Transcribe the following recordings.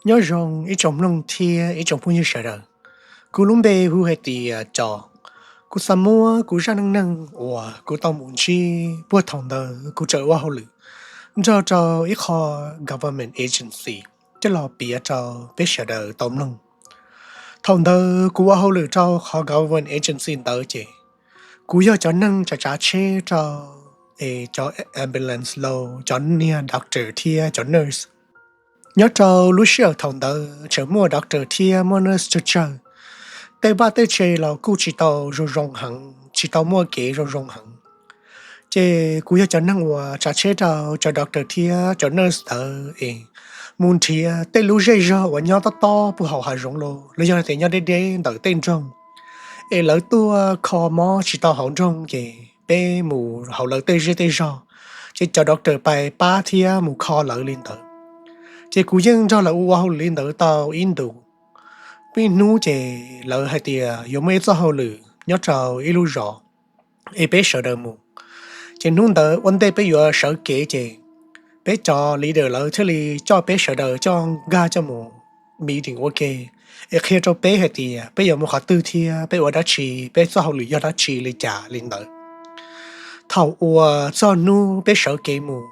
Nyob zoo ib tsoom mloog thiab ib tsoom phooj ywg sawv daws. Kuv lub npe hu hais tias Cov. Kuv xav muab kuv zaj neej neeg uas kuv tau mus ntsib puag thaum ntawd kuv tseem ua hauj lwm nrog rau ib qho government agency coj los piav rau peb sawv daws tau mloog. Thaum ntawd kuv ua hauj lwm rau qhov government agency ntawd ces kuv yog cov neeg tsav tsav tsheb rau es cov ambulance los cov niag doctor thiab cov nurse. Nyob rau lub sij hawm thaum ntawd tseem muaj doctor thiab muaj nurse tsawg tsawg, tej vaj tej tse los kuj tsis tau zoo zoo heev, tsis tau muaj kev zoo zoo heev. Ces kuv yog cov neeg uas tsav tsheb rau cov doctor thiab cov nurse ntawd es mus nrhiav tej lub zej zog uas nyob tob tob puag hauv hav zoov los los yog tias nyob deb deb ntawm tej nroog es lawv tuaj kho mob tsis tau hauv nroog ces peb mus hauv lawv tej zej tej zog, ces cov doctor pais pab thiab mus kho lawv li ntawd. Ces kuv yeej nrog lawv ua hauj lwm li ntawd tau ib ntus. Muaj ib hnub ces lawv hais tias yuav muaj ib txoj hauj lwm nyob rau ib lub zos es peb sawv daws mus. Ces hnub ntawd ua ntej peb yuav sawv kev ces peb cov leader lawv thiaj li coj peb sawv daws coj nkag coj mus meeting ua ke es qhia rau peb hais tias peb yuav mus qhov twg thiab peb ua dab tsi, peb txoj hauj lwm yog dab tsi li cas li ntawd. Thaum uas txog hnub peb sawv kev mus,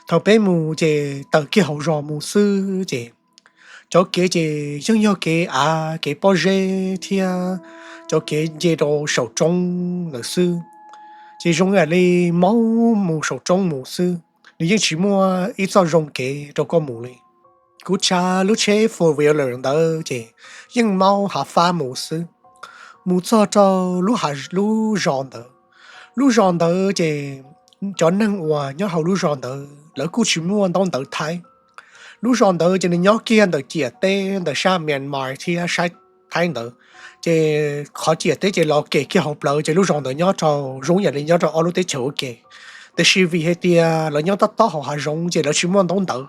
thaum peb mus ces tawm kiag hauv zos mus xwb ces cov kev ces yeej yog kev av kev pob zeb thiab cov kev nce rau saum roob ntawd xwb. Ces zoo yam li maub mus saum roob mus xwb, nws yeej tsis muaj ib txoj zoo kev rau koj mus li. Kuv tsav lub tsheb four wheeler ntawd ces yeej maub hav fab mus xwb. Mus txog rau lub ha lub zos ntawd, lub zos ntawd ces cov neeg uas nyob hauv lub zos ntawd lawv kuj tsis muaj ntaub ntawv Thaib. Lub zos ntawd ces nws nyob kiag ntawm ciam teb ntawm sab Myanmar thiab sab Thaib ntawd. Ces qhov ciam teb ces los kem kiag hauv plawv ces lub zos ntawd nyob rau zoo yam li nyob rau ob lub teb chaws ua ke. Tiam sis vim hais tias lawv nyob tob tob hauv hav zoov ces lawv tsis muaj ntaub ntawv.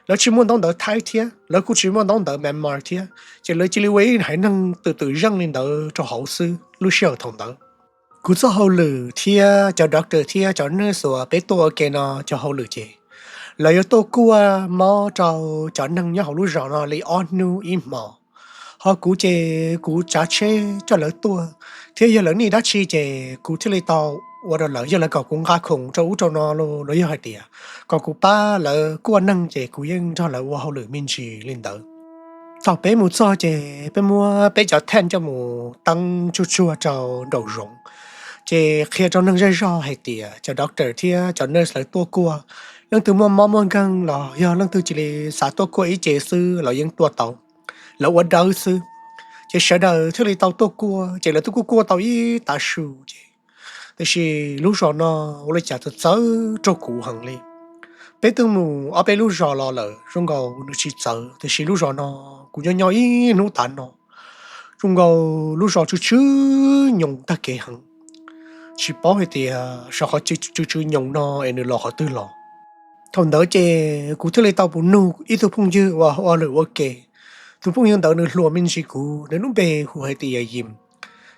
Lawv tsis muaj ntaub ntawv Thaib thiab lawv kuj tsis muaj ntaub ntawv Myanmar thiab, ces lawv cia li ua ib haiv neeg twm twm zeej li ntawd rau hauv xwb lub sij hawm thaum ntawd. Kuv txoj hauj lwm thiab cov doctor thiab cov nurse uas peb tuaj ua ke no cov hauj lwm ces lawv yuav tuaj kuaj mob rau cov neeg nyob hauv lub zos no li ob hnub ib hmos. Ho kuv ces kuv tsav tsheb coj lawv tuaj, thiab yog lawv nij dab tsi ces kuv thiaj li tau ua rau lawv, yog lawv kom kuv nqa khoom rau ub rau no los yog hais tias kom kuv pab lawv kuaj neeg ces kuv yeej nrog lawv ua hauj lwm me ntsis li ntawd. Thaum peb mus txog ces peb muab peb cov theej coj mus teeb tsuag tsuag rau nraum zoov, ces qhia rau neeg zej zog hais tias cov doctor thiab cov nurse lawv tuaj kuaj, leej twg muaj mob muaj nkeeg los yog leej twg cia li xav tuaj kuaj ib ce xwb los yeej tuaj tau, lawv ua dawb xwb. Ces sawv daws thiaj li tau tuaj kuaj, ces lawv twb kuaj kuaj tau ib tav su ces, tiam sis lub zos no ua li cas txawv txawv rau kuv heev li. Peb twb mus ob peb lub zos los lawm zoo nkaus nws tsis txawv, tiam sis lub zos no kuv nyob nyob ib hnub tav no zoo nkaus lub zos tsw tsw nyoos tag kev heev, tsis paub hais tias sav qhov tsw tsw nyoos no es nws los qhov twg los. Thaum ntawd ces kuv thiaj li tau mus nug ib tug phooj ywg uas ua lwm ua ke. Tus phooj ywg ntawd nws hluas me ntsis kuv, nws lub npe hu hais tias Yim.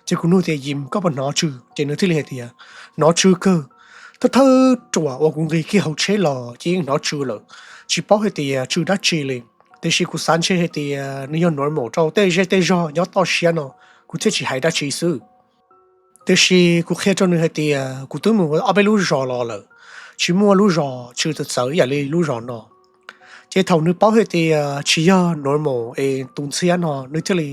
Ces kuv nug tias, Yim, koj puas hnov tsw? Ces nws thiaj li hais tias, Hnov tsw kawg. Thawj thawj ruam uas kuv nqis kiag hauv tsheb los ces yeej hnov tsw lawm, tsis paub hais tias tsw dab tsi li. Tiam sis kuv xav ntshe hais tias nws yog normal rau tej zej tej zog nyob toj siab no, kuv thiaj tsis hais dab tsi xwb. Tiam sis kuv qhia rau nws hais tias kuv twb mus ob peb lub zos los lawm, tsis muaj lub zos tsw txawv txawv ib yam li lub zos no. Ces thaum nws paub hais tias tsis yog normal es tus ntxhiab no, nws thiaj li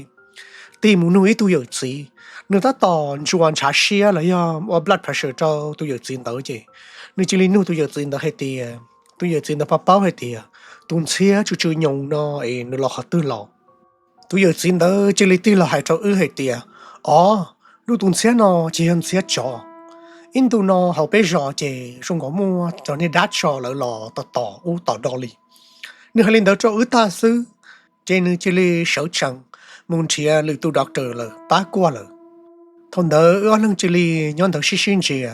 tig mus nug ib tug yawm txiv. Nws tab tom ntsuas ntshav siab los yog ua blood pressure rau tus yawm txiv ntawd ces nws cia li nug tus yawm txiv ntawd hais tias, tus yawm txiv ntawd puas paub hais tias tus ntxhiab tsw tsw nyoos no es nws los qhov twg los. Tus yawm txiv ntawd cia li tig los hais rau wb hais tias, Os, lub tus ntxhiab no ces yog ntxhiab tsov. Ib ntu no hauv peb zos ces zoo nkaus muaj cov niag dab tsov lawv los tom tom ub tom do li. Nws hais li ntawd rau wb tag xwb, ces nws cia li sawv tsees mus nrhiav lwm tus doctor lawm pab kuaj lawm. Thaum ntawd wb ob leeg cia li nyob ntawd sib sib ntsia,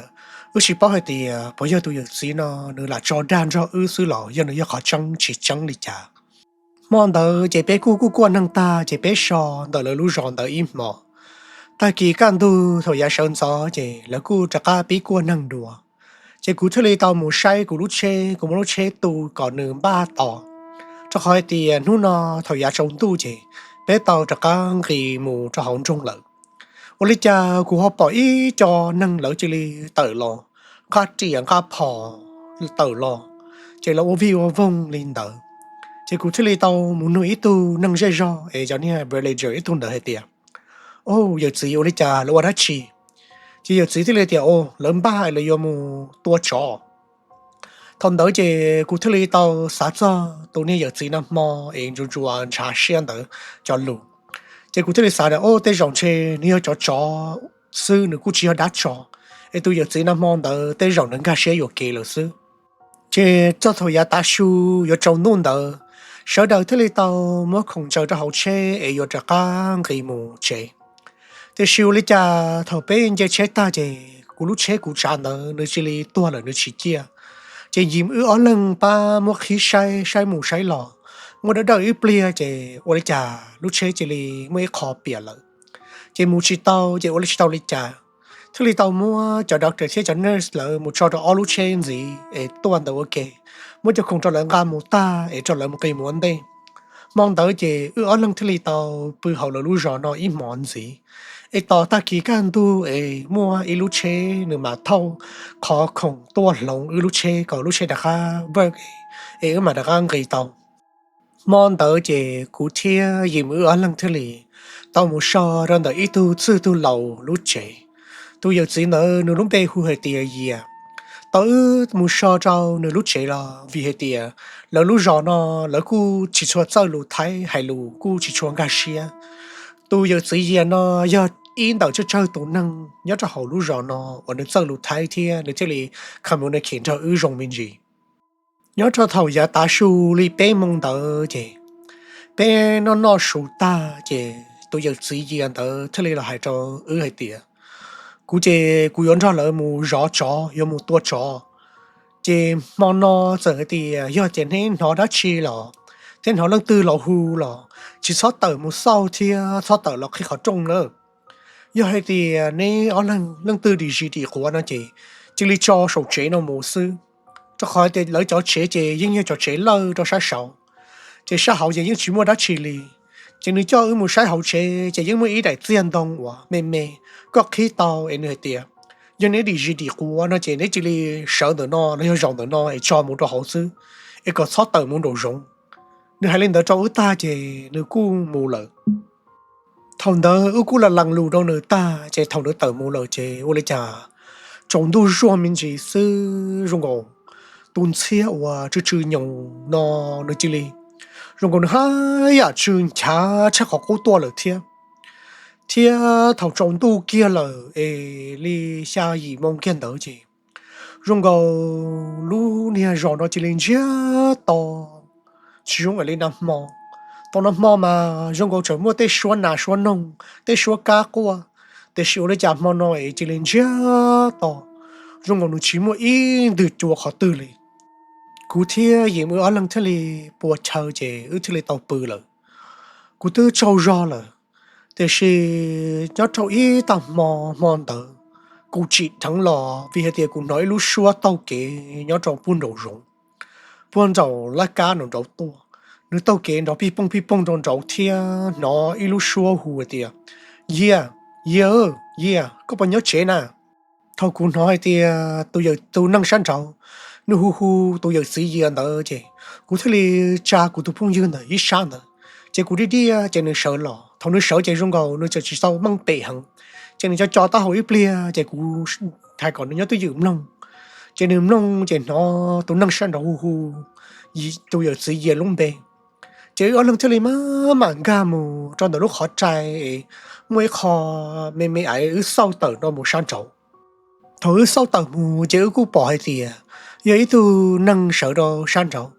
wb tsis paub hais tias puas yog tus yawm txiv no nws lam tso dag nrog wb xwb los yog nws yog qhov tseeb tsis tseeb li cas. Hmo ntawd ces peb kuj kuj kuaj neeg tag ces peb so ntawm lawv lub zos ntawd ib hmos. Tag kis kaj ntug thaum yav sawv ntxov ces lawv kuj rov qab pib kuaj neeg dua. Ces kuv thiaj li tau mus saib kuv lub tsheb, kuv muab lub tsheb tu kom nws npaj tos. Rau qhov hais tias hnub no thaum yav tsaus ntuj ces peb tau rov qab nqis mus rau hauv nroog lawm. Ua li cas kuv ho pom ib co neeg lawv cia li tawm los, nqa riam nqa phom tawm los, ces lawv ua vij ua voog li ntawd. Ces kuv thiaj li tau mus nug ib tug neeg zej zog es cov niag villager ib tug ntawd hais tias, O, yawm txiv, ua li cas lawv ua dab tsi? Ces yawm txiv thiaj li tias, O, lawv npaj es lawv yuav mus tua tsov. Thaum ntawd ces kuv thiaj li tau xav txog tus niag yawm txiv nag hmo es ntsuas ntsuas ntshav siab ntawd cov lus. Ces kuv thiaj li xav tias, O, tej zaum ntshe nws yog cov tsov xwb, nws kuj tsis yog dab tsov, es tus yawm txiv nag hmo ntawd tej zaum nws nkag siab yuam kev lawm xwb. Ces txog thaum yav tav su yuav tsaus ntuj ntawd, sawv daws thiaj li tau muab khoom ntsaws rau hauv tsheb es yuav rov qab nqis mus tsev. Tiam sis ua li cas thaum peb nce tsheb tag ces kuv lub tsheb kuv tsav ntawd nws cia li tuag lawm, nws tsis ciaj. Ces yim wb ob leeg pab muab qhib saib saib mus saib los, muab dawb dawj ib pliag ces ua li cas lub tsheb cia li muaj ib qho piam lawm. Ces mus tsis tau, ces ua li tsis tau li cas, thiaj li tau muab cov doctor thiab cov nurse lawv mus tso rau ob lub tsheb ntxiv es tuaj ntawd ua ke, muab cov khoom rau lawv nqa mus tag es rau lawv mus qis mus ua ntej. Hmo ntawd ces wb ob leeg thiaj li tau pw hauv lawv lub zos no ib hmos ntxiv, es tos tag kis kaj ntug es muaj ib lub tsheb nws mam thauj qhov khoom tuaj hloov wb lub tsheb kom lub tsheb rov qab work, es wb mam rov qab nqis tau. Hmo ntawd ces kuv thiab yim wb ob leeg thiaj li tau mus so rau ntawm ib tug txwj tug laus lub tsev. Tus yawm txiv ntawd nws lub npe hu hais tias Yias. Tau wb mus so rau nws lub tsev los vim hais tias lawv lub zos no lawv kuj tsis tshua txawj lus Thaib, hais lus kuj tsis tshua nkag siab. Tus yawm txiv Yias no yog ib ntawm tsawg tsawg tus neeg nyob rau hauv lub zos no uas nws txawj lus Thaib thiab nws thiaj li communicate nrog wb zoo me ntsis. Nyob rau thaum yav tav su li peb moo ntawd ces peb noj noj su tag ces tus yawm txiv Yias ntawd thiaj li los hais rau wb hais tias, Kuv ces kuv yuav nrog lawv mus zov tsov, yuav mus tua tsov. Ces hmo no txawm hais tias yog ces neb hnov dab tsi los, thiab hnov leej twg los hu los, tsis txhob tawm mus xauj thiab txhob tawm los qhib qhov rooj na. Yog hais tias neb ob leeg leej twg dim zis dim quav no ces cia li tso saum tsev no mus xwb. Rau qhov tias lawv cov tsev ces yeej yog cov tsev lawj rau sab saud, ces sab hauv ces yeej tsis muaj dab tsi li. Ces nws coj wb mus saib hauv tsev ces yeej muaj ib daim txiag ntoo uas me me, koj qhib tau es nws hais tias, yog neb dim zis dim quav no ces neb cia li sawv ntawm no los yog zaum ntawm no es tso mus rau hauv xwb, es kom txhob tawm mus nraum zoov. Nws hais li ntawd rau wb tag ces nws kuj mus lawm. Thaum ntawd wb kuj la lees lus rau nws tag ces thaum nws tawm mus lawm ces ua li cas tsaus ntuj zuag me ntsis xwb zoo nkaus tus ntxhiab uas tsw tsw nyoos no nws cia li zoo nkaus nws haj yam tsw nchav tshaj qhov qub tuaj lawm thiab. Thiab thaum tsaus ntuj kiag lawm es li xya yim moo kiag ntawd ces zoo nkaus lub niag zos no cia li ntsiag to, tsis zoo ib yam li nag hmo. Thaum nag hmo mas zoo nkaus tseem muaj tej suab nas suab noog, tej suab kab quaj, tiam sis ua li cas hmo no es cia li ntsiag to, zoo nkaus nws tsis muaj ib ntwg cua qhov twg li. Kuv thiab yim wb ob leeg thiaj li pua chaw ces wb thiaj li tau pw lawm. Kuv twb tsaug zog lawm, tiam sis nyob rau ib tag hmo, hmo ntawd kuv tsim dheev los vim hais tias kuv hnov ib lub suab taug kev nyob rau puag nraum zoov, puag nraum laj kab nraum nraud tuaj. Nws taug kev nrov pij pooj pij pooj rau nraud thiab hnov ib lub suab hu hais tias, Yias, Yias, Yias, koj puas nyob tsev na? Thaum kuv hnov hais tias tus yawm, tus neeg sab nraud nws hu hu tus yawm txiv Yias ntawd ces kuv thiaj li tsa kuv tus phooj ywg ntawm ib sab ntawd, ces kuv diaj diaj ces nws sawv los. Thaum nws sawv ces zoo nkaus nws txawm tsis tau meej pem heev, ces nws co co taub hau ib pliag ces kuv hais kom nws nyob twj ywm mloog. Ces nws mloog ces hnov tus neeg sab nraud hu hu tus yawm txiv Yias lub npe. Ces wb ob leeg thiaj li maj mam nkag mus rau ntawm lub qhov rai, muaj ib qho me me ais, wb xauj tawm nrov mus sab nraud. Thaum wb xauj tawm mus ces wb kuj pom hais tias yog ib tug neeg sawv rau sab nraud.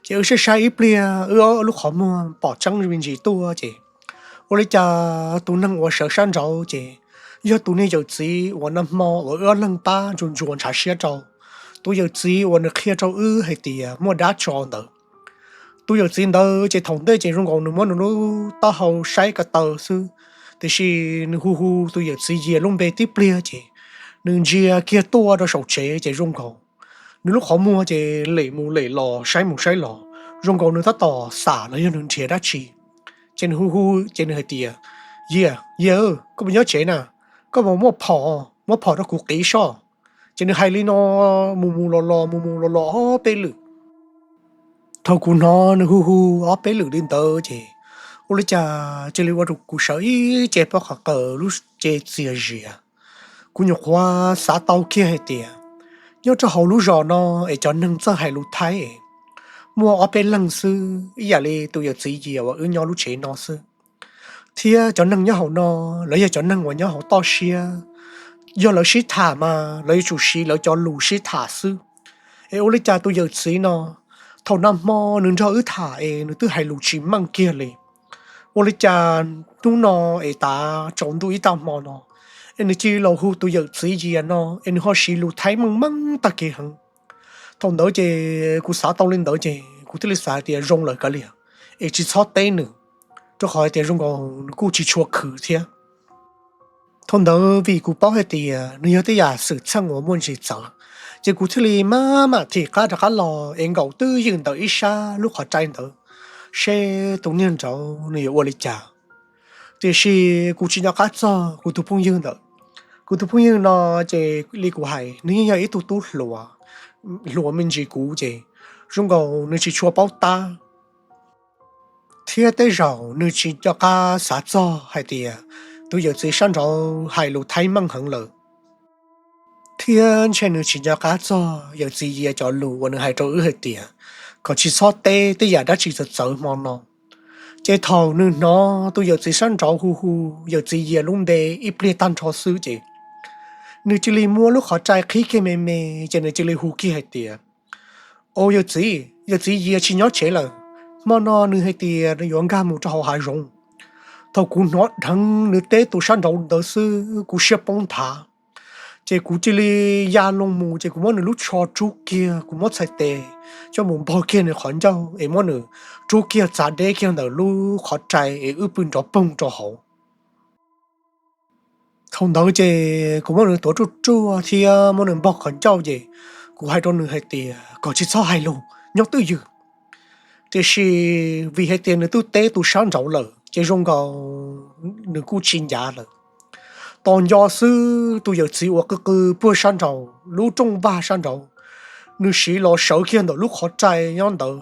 Ces wb saib saib ib pliag, wb lub qhov muag pom tseeb me ntsis tuaj ces ua li cas tus neeg uas sawv sab nraud ces yog tus niag yawm txiv uas nag hmo uas wb ob leeg pab ntsuas ntsuas ntshav siab rau, tus yawm txiv uas nws qhia rau wb hais tias muaj dab tso ntawd. Tus yawm txiv ntawd ces thaum ntej ces zoo nkaus nws muab nws lub taub hau saib ko taw xwb, tiam sis nws hu hu tus yawm txiv Yias lub npe tib pliag ces nws ntsia kiag tuaj rau saum tsev ces zoo nkaus nws lub qhov muag ces lem mus lem los, saib mus saib los, zoo nkaus nws tab tom xam los yog nws nrhiav dab tsi. Ces nws hu hu, ces nws hais tias, Yias, Yias, koj puas nyob tsev na? Koj puas muaj phom, muab phom rau kuv qiv sob. Ces nws hais li no mus mus los los mus mus los los ob peb lwm. Thaum kuv hnov nws hu hu ob peb lwm li ntawd ces ua li cas cia li ua rau kuv sawv ib ce pob qhov qawm lub ce txias zias. Kuv nyuam qhuav xav tau kiag hais tias nyob rau hauv lub zos no es cov neeg txawj hais lus Thaib es muaj ob peb leeg xwb, ib yam li tus yawm txiv Yias uas wb nyob lub tsev no xwb. Thiab cov neeg nyob hauv no, lawv yog cov neeg uas nyob hauv toj siab, yog lawv sib tham mas lawv yuav tsum siv lawv cov lus sib tham xwb. Es ua li cas tus yawm txiv no, thaum nag hmo nws nrog wb tham es nws twb hais lus tsis meej kiag li. Ua li cas hnub no es tav tsaus ntuj ib tag hmo no, es nws cia li los hu tus yawm txiv Yias no es nws ho siv lus Thaib meej meej tag kev heev. Thaum ntawd ces kuv xav tau li ntawd ces kuv thiaj li xav hais tias zoo lawm kav liam, es tsis txhob teb nws, rau qhov hais tias zoo nkaus nws kuj tsis tshua khwv thiab. Thaum ntawd vim kuv paub hais tias nws yog tej yam xwm txheej uas muaj ntsis txawv, ces kuv thiaj li maj mam thim qab rov qab los es nkaum twj ywm ntawm ib sab lub qhov rai ntawd, seb tus niag nraud nws yuav ua li cas. Tiam sis kuv tsis nco qab txog kuv tus phooj ywg ntawd. Kuv tus phooj ywg no ces li kuv hais nws yeej yog ib tug tub hluas, hluas me ntsis kuv ces zoo nkaus nws tsis tshua paub tab, thiab tej zaum nws tsis nco qab xav txog hais tias tus yawm txiv sab nraud hais lus Thaib meej heev lawm. Thiab ntshe nws tsis nco qab txog yawm txiv Yias cov lus uas nws hais rau wb hais tias kom tsis txhob teb tej yam dab tsi txawv txawv hmo no. Ces thaum nws hnov tus yawm txiv sab nraud hu hu yawm txiv Yias lub npe ib pliag tag nrho xwb ces nws cia li muab lub qhov rai qhib kiag me me, ces nws cia li hu kiag hais tias, Au yawm txiv, yawm txiv Yias tsis nyob tsev lawm. Hmo no nws hais tias nws yuav nkag mus rau hauv hav zoov. Thaum kuv hnov dheev nws teb tus sab nraud ntawd xwb kuv siab poob nthav, ces kuv cia li ya loo mus ces kuv muab nws lub tsho rub kiag, kuv muab txhais tes coj mus npog kiag nws qhov ncauj es muab nws rub kiag txav deb kiag ntawm lub qhov rai es wb pw nrov poog rau hauv. Thaum ntawd ces kuv muab nws tuav ruaj ruaj thiab muab nws npog qhov ncauj ces kuv hais rau nws hais tias kom tsis txhob hais lus, nyob twj ywm. Tiam sis vim hais tias nws twb teb tus sab nraud lawm ces zoo nkaus nws kuj tsis ncav lawm. Tos nco xwb tus yawm txiv uas qw qw puag sab nraud, lub rooj vag sab nraud, nws siv los sawv kiag ntawm lub qhov rai nyob ntawd,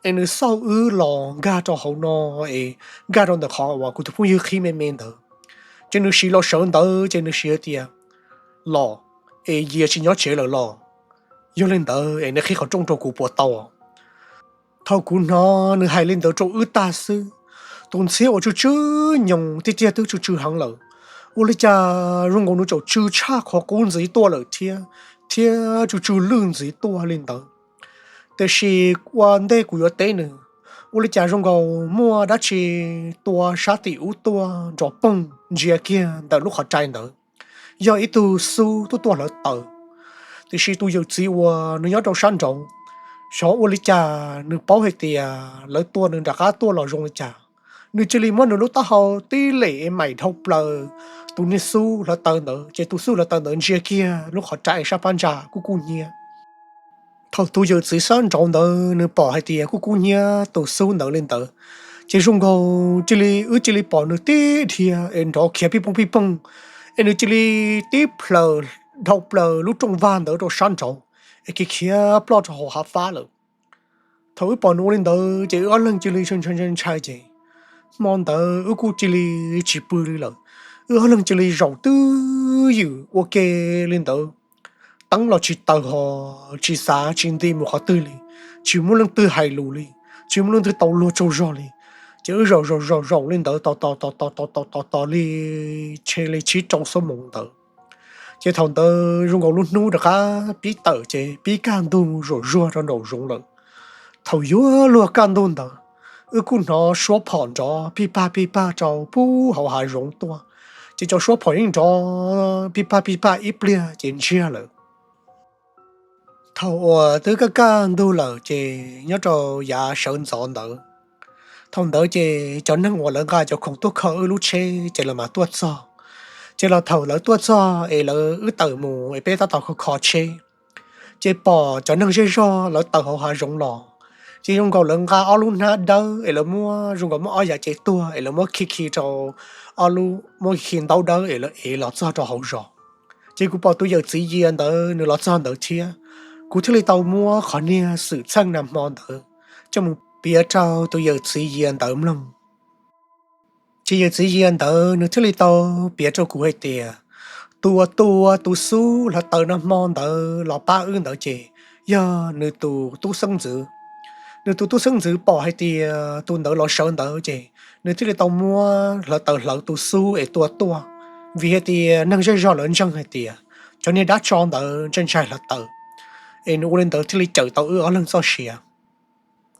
es nws xauj wb los nkag rau hauv no, es nkag rau ntawm qhov uas kuv tus phooj ywg qhib me me ntawd. Ces nws siv los sawv ntawd ces nws siv hais tias, Los, es Yias tsis nyob tsev lawm los? Yog li ntawd es nws qhib qhov rooj rau kuv puas tau? Thaum kuv hnov nws hais li ntawd rau wb tag xwb, tus ntxhiab uas tsw tsw nyoos tiag tiag twb tsw tsw heev lawm. Ua li cas zoo nkaus nws tseem tsw tshaj qhov qub ntxiv tuaj lawm thiab, thiab tsw tsw lwj ntxiv tuaj li ntawd. Tiam sis ua ntej kuv yuav teb nws, ua li cas zoo nkaus muaj dab tsi tua sab tim ub tuaj nrov poog ntsia kiag ntawm lub qhov rai ntawd, yog ib tug xub tuaj tuaj hlawv taws. Tiam sis tus yawm txiv uas nws nyob rau sab nraud, xyov ua li cas nws paub hais tias lawv tua nws nram qab tuaj los zoo li cas, nws cia li muab nws lub taub hau tib lem es maim dhau plaws tus niag xub hlawv taws ntawd, ces tus xub hlawv taws ntawd ntsia kiag lub qhov rai sab phab ntsa kuj kub hnyiab. Thaum tus yawm txiv sab nraud ntawd nws pom hais tias kuj kub hnyiab tus xub ntawd li ntawd, ces zoo nkaus cia li wb cia li pom nws tib dhia es nrov khiav pij pooj pij pooj, es nws cia li tib plaws dhau plaws lub rooj vag ntawd rau sab nraud, es khiav khiav ploj rau hauv hav fab lawm. Thaum wb pom nws ua li ntawd ces wb ob leeg cia li ntshai ntshai ntshai ces hmo ntawd wb kuj cia li tsis pw li lawm. Wb ob leeg cia li zaum twj ywm ua ke li ntawd, teeb los tsis taws ho tsis xav tsis nti mus qhov twg li, tsis muaj leej twg hais lus li, tsis muaj leej twg tau luag tsaug zog li. Ces wb zaum zaum zaum zaum li ntawd tos tos tos tos tos tos tos tos li, tshe li tsib rau xuab moos ntawd. Ces thaum ntawd zoo nkaus lub hnub rov qab pib tawm ces pib kaj ntug zuam zuag rau nraum zoov lawm. Thaum yuav luag kaj ntug ntawd, wb kuj hnov suab phom nrov pij paj pij paj rau puag hauv hav zoov tuaj. Ces cov suab phom yeej nrov pij paj pij paj ib pliag ces ntsiag lawm. Thaum uas twb kaj kaj ntug lawm ces nyob rau yav sawv ntxov ntawd, thaum ntawd ces cov neeg uas lawv nqa cov khoom tuaj kho wb lub tsheb ces lawv mam tuaj txog. Ces los thaum lawv tuaj txog es lawv wb tawm mus es peb tab tom kho kho tsheb, ces pom cov neeg zej zog lawv tawm hauv hav zoov los, Ces zoo nkaus lawv nqa ob lub hnab dawb es lawv muab, zoo nkaus muab ob yav cev tuag es lawv muab khi khi rau, ob lub muab khi ntaub dawb es lawv ev los txog rau hauv zos. Ces kuv pom tus yawm txiv Yias ntawd nws los txog ntawd thiab, kuv thiaj li tau muab qhov niag xwm txheej nag hmo ntawd coj mus piav rau tus yawm txiv Yias ntawd mloog. Ces yawm txiv Yias ntawd nws thiaj li tau piav rau kuv hais tias, tus uas tua tus xub hluav taws nag hmo ntawd los pab wb ntawd ces yog nws tus tub xeeb ntxwv. Nws tus tub xeeb ntxwv pom hais tias tus ntawd los sawv ntawd ces nws thiaj li tau muab hluav taws hlawv tus xub es tua tuaj. Vim hais tias neeg zej zog lawv ntseeg hais tias cov niag dab tsov ntawd ntshai ntshai hluav taws, es nws ua li ntawd thiaj li cawm tau wb ob leeg txoj sia.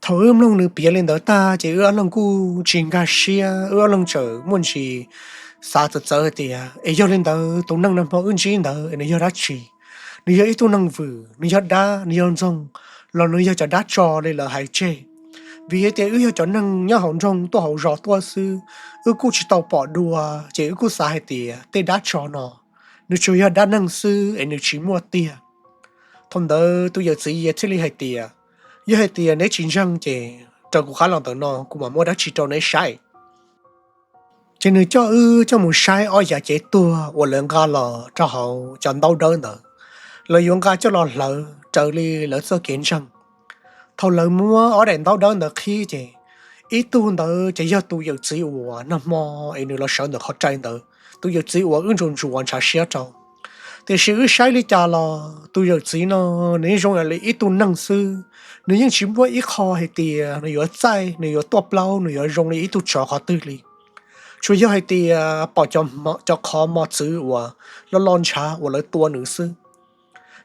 Thaum wb mloog nws piav li ntawd tag ces wb ob leeg kuj tsis nkag siab, wb ob leeg txawm muaj ntsis xav txawv txawv hais tias es yog li ntawd tus neeg nag hmo wb ntsib ntawd es nws yog dab tsi? Nws yog ib tug neeg vwm, nws yog dab, nws yog ntxoog, los nws yog cov dab tsov li lawv hais tseg? Vim hais tias wb yog cov neeg nyob hauv nroog tuaj hauv zos tuaj xwb, wb kuj tsis tau pom dua, ces wb kuj xav hais tias tej dab tsov no nws tsuas yog dab neeg xwb es nws tsis muaj tiag. Thaum ntawd tus yawm txiv Yias thiaj li hais tias, yog hais tias neb tsis ntseeg ces raws kuv qab los ntawm no kuv mam muab dab tsi rau neb saib. Ces nws coj wb coj mus saib ob yav cev tuag uas lawv nqa los rau hauv cov ntaub dawb ntawd. Lawv yuav nqa coj los hlawv raws li lawv txoj kev ntseeg. Thaum lawv muab ob daim ntaub dawb ntawd qhib ces ib tug ntawd ces yog tus yawm txiv uas nag hmo es nws los sawv ntawm qhov rai ntawd, tus yawm txiv uas wb ntsuas ntsuas ntshav siab rau. Tiam sis wb saib li cas los tus yawm txiv no nws yeej zoo li ib tug neeg xwb, nws yeej tsis muaj ib qho hais tias nws yuav txaij, nws yuav tuaj plaub, nws yuav zoo li ib tug tsov qhov twg li. Tsuas yog hais tias pom cov qhov mos txwv uas loj loj ntshav uas lawv tua nws xwb.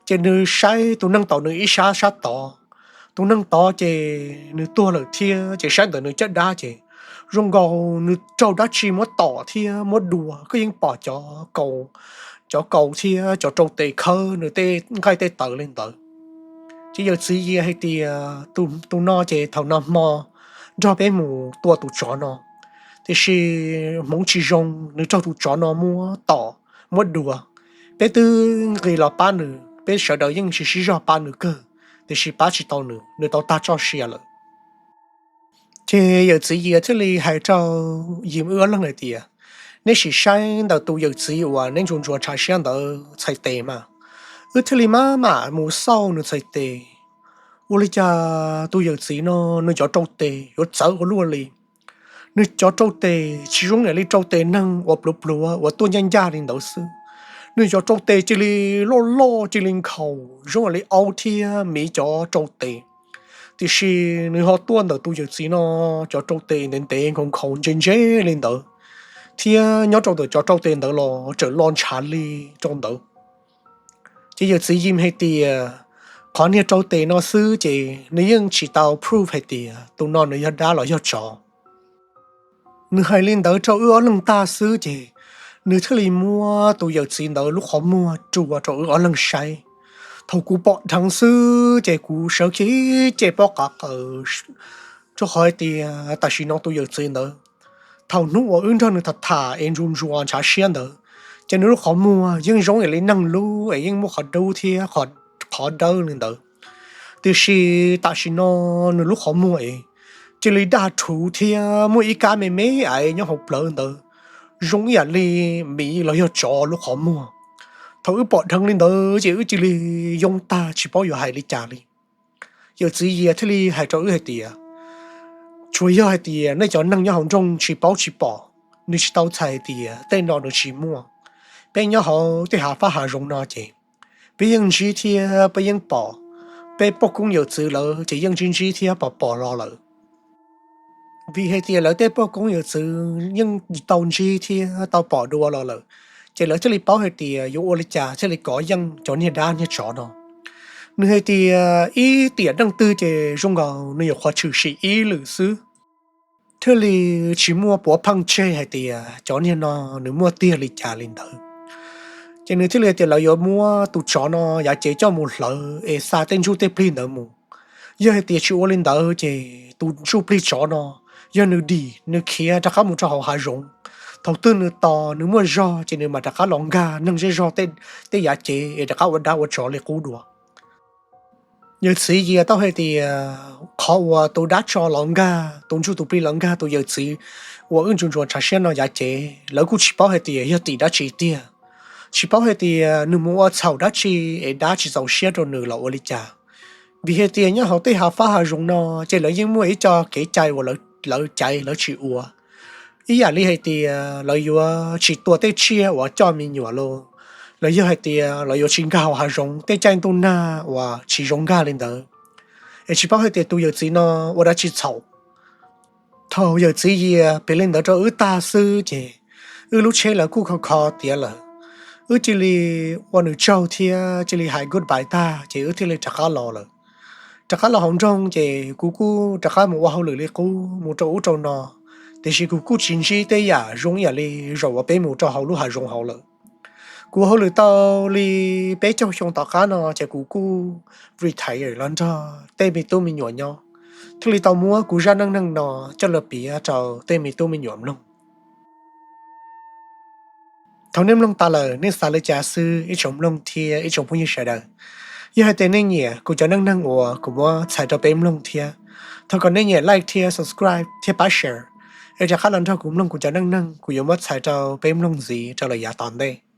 Ces nws saib tus neeg tom nws ib sab sab tod, tus neeg tod ces nws tuag lawm thiab, ces saib ntawm nws caj dab ces zoo nkaus nws raug dab tsi muab tom thiab muab dua, koj yeej pom cov kaus thiab cov rau tes khawb nws tej nqaij tej tawv li ntawd. Ces yawm txiv Yias hais tias tus no ces thaum nag hmo nrog peb mus tua tus tsov no, tiam sis hmoov tsis zoo nws raug tus tsov no muab tom muab dua. Peb twb nqis los pab nws, peb sawv daws yeej tsis sib zog pab nws kawg, tiam sis pab tsis tau nws, nws tau tag txoj sia lawm. Ces yawm txiv Yias thiaj li hais rau Yim wb ob leeg hais tias, neb sim saib ntawm tus yawm txiv uas neb ntsuas ntsuas ntshav siab ntawd txhais tes mas, wb thiaj li maj mam mus xauj nws txhais tes. Ua li cas tus yawm txiv no nws cov rau tes yuav txawv ua luaj li. Nws cov rau tes tsis zoo ib yam li rau tes neeg uas pluav pluav uas tuaj ncaj ncaj li ntawd xwb. Nws cov rau tes cia li loj loj cia li nkhaus zoo ib yam li aub thiab miv cov rau tes. Tiam sis nws ho tuaj ntawm tus yawm txiv no cov rau tes ntev ntev nkhaus nkhaus ntse ntse li ntawd, thiab nyob rau ntawm cov rau tes ntawd los tseem lo ntshav li rau ntawd. Ces yawm txiv Yim hais tias, qhov niag rau tes no xwb ces nws yeej tsis tau proof hais tias tus no nws yog dab los yog tsov. Nws hais li ntawd rau wb ob leeg tag xwb ces nws thiaj li muab tus yawm txiv ntawd lub qhov muag rua rau wb ob leeg saib. Thaum kuv pom dheev xwb ces kuv sawv kiag ib ce pob qav qaws, rau qhov hais tias tam sim no tus yawm txiv ntawd, thaum hnub uas wb nrog nws tham tham es ntsuas ntsuas ntshav siab ntawd, ces nws lub qhov muag yeej zoo ib yam li neeg lub es yeej muaj qhov dub thiab qhov dawb li ntawd. Tiam sis tam sim no nws lub qhov muag es cia li daj rhuv thiab muaj ib kab me me aiv nyob hauv plawv ntawd, zoo ib yam li miv los yog tsov lub qhov muag. Thaum wb pom dheev li ntawd ces wb cia li yoo tag tsis paub yuav hais li cas li. Yawm txiv Yias thiaj li hais rau wb hais tias, tsuas yog hais tias nej cov neeg nyob hauv nroog tsis paub tsis pom, nws tsis tau txhais hais tias tej no nws tsis muaj. Peb nyob hauv tej hav fab hav zoov no ces peb yeej ntsib thiab peb yeej pom. Peb poj koob yawm txwv lawv ces yeej ntsib ntsib thiab pom pom los lawm. Vim hais tias lawv tej poj koob yawm txwv yeej tau ntsib thiab tau pom dua los lawm, ces lawv thiaj li paub hais tias yuav ua li cas thiaj li kov yeej cov niag dab niag tsov no. Nws hais tias ib tiam neej twg ces zoo nkaus nws nyuam qhuav tshwm sim ib lwm xwb, thiaj li tsis muaj puav pheej tseg hais tias cov niag no nws muaj tiag li cas li ntawd. Ces nws thiaj li tias lawv yuav muab tus tsov no yav cev coj mus hlawv es xa tej ntsuj tej plig ntawd mus. Yog hais tias tsis ua li ntawd ces tus ntsuj plig tsov no yog nws dim nws khiav rov qab mus rau hauv hav zoov, thaum twg nws tos nws muaj zog ces nws mam rov qab los nkag neeg zej zog tej yav cev es rov qab ua dab ua tsov li qub dua. Yawm txiv Yias tau hais tias qhov uas tus dab tso los nkag, tus ntsuj tus plig los nkag tus yawm txiv uas wb ntsuas ntsuas tshav siab no yav cev, lawv kuj tsis paub hais tias yog tim dab tsi tiag. Tsis paub hais tias nws mus ua txhaum dab tsi es dab tsis txaus siab rau nws los ua li cas. Vim hais tias nyob hauv tej hav fab hav zoov no ces lawv yeej muaj ib co kev cai uas lawv caiv lawv tsis ua. Ib yam li hais tias lawv yuav tsis tua tej tsiaj uas coj me nyuam los, los yog hais tias lawv yuav tsis nkag hauv hav zoov tej caij ntuj nag uas tsis zoo nkag li ntawd. Es tsis paub hais tias tus yawm txiv no ua dab tsi txhaum. Thaum yawm txiv yias pem li ntawd rau wb tag xwb ces wb lub tsheb lawv kuj kho kho tiav lawm. Wb cia li ua nws tsaug thiab cia li hais goodbye tag ces wb thiaj li rov qab los lawm. Rov qab los hauv nroog ces kuv kuj rov qab mus ua hauj lwm li qub mus rau ub rau no, tiam sis kuv kuj tsis ntsib tej yam zoo ib yam li zaum uas peb mus rau hauv lub hav zoov hauv lawm. Kuv ua hauj lwm tau li peb caug xyoo tom qab no ces kuv kuj retire los nrog tej me tub me nyuam nyob, thiaj li tau muab kuv zaj neej neeg no coj los piav rau tej me tub me nyuam mloog. Thaum nej mloog tas lawm nej xav li cas xwb ib tsoom mloog thiab ib tsoom phooj ywg sawv daws. Yog hais tias nej nyiam kuv cov neej neeg uas kuv muab txhais rau peb mloog thiab, thov kom nej nyiam like thiab subscribe thiab pab share, es rov qab los nrog kuv mloog kuv cov neej neeg kuv yuav muab txhais rau peb mloog ntxiv rau lawm yav tom ntej.